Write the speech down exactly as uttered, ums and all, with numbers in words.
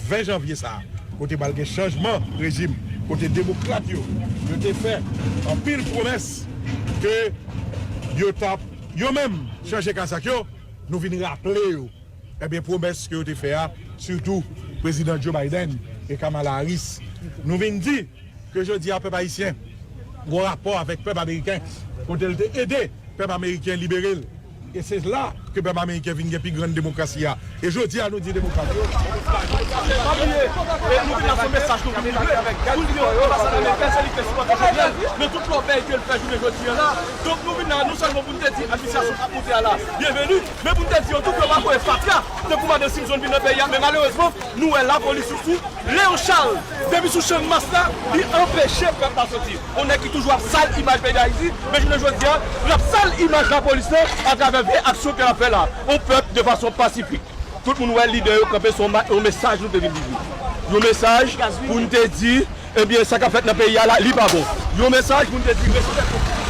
ven janvye sa a, kote pral gen chanjman rejim, kote demokrat yo, yo te fè anpil pwomès ke yo t ap, yo menm, chanje kazak yo, nou vin raple yo. Ebyen, pwomès ke yo te fè a, sitou prezidan Joe Biden e Kamala Harris, nou vin di ke jodi a pèp ayisyen gen rapò avèk pèp ameriken, kote l te ede pèp ameriken libere l. E se la ke pèp ameriken vin gen pi grann demokrasi a. E jodi a, nou di demokrat yo, pa bliye, e nou vin la sou mesaj nou vin livre pou l di anbasadè ameriken, se li ki te sipòte Jovenel nan tout lòbèy ke l fè jounen jodi a la. Donk, nou vin la non sèlman pou n te di administrasyon k ap monte a la byenveni, men pou n te di yo tou ke yo pa voye fatra tankou madan Simpson vin nan peyi a. Men malerezman, nou wè lapolis sou Léon Charles, depi sou Channmas la, li anpeche pèp la soti. Yon nèg ki toujou ap sal imaj peyi Dayiti, men jounen jodi a, l ap sal imaj lapolis la atravè vye aksyon ke l ap fè la. Yon pèp de fason pasifik. Tout moun wè lidè yo kanpe, se yon ma- yon mesaj nou te vin livre. Yon mesaj pou n te di, ebyen, sa k ap fèt nan peyi a la, li pa bon. Yon mesaj pou n te di, respè